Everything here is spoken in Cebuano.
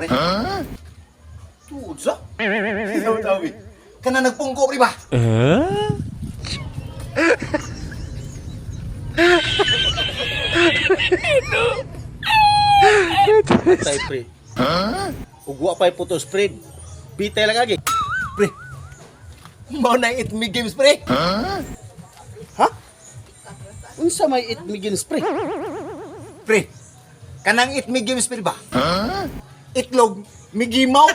pre. Tuod sa? Taw-taw eh. Kana nagpungko, pre ba? Tay, pre. Ug wa pa'y photo spread. Bitay lang agi. Pre. Mao na Eat Me Games, pre. Ha? Unsa may Eat Me Games, pre? Pre. Kanang Eat Me Games, pre ba? Itlog, migimaw.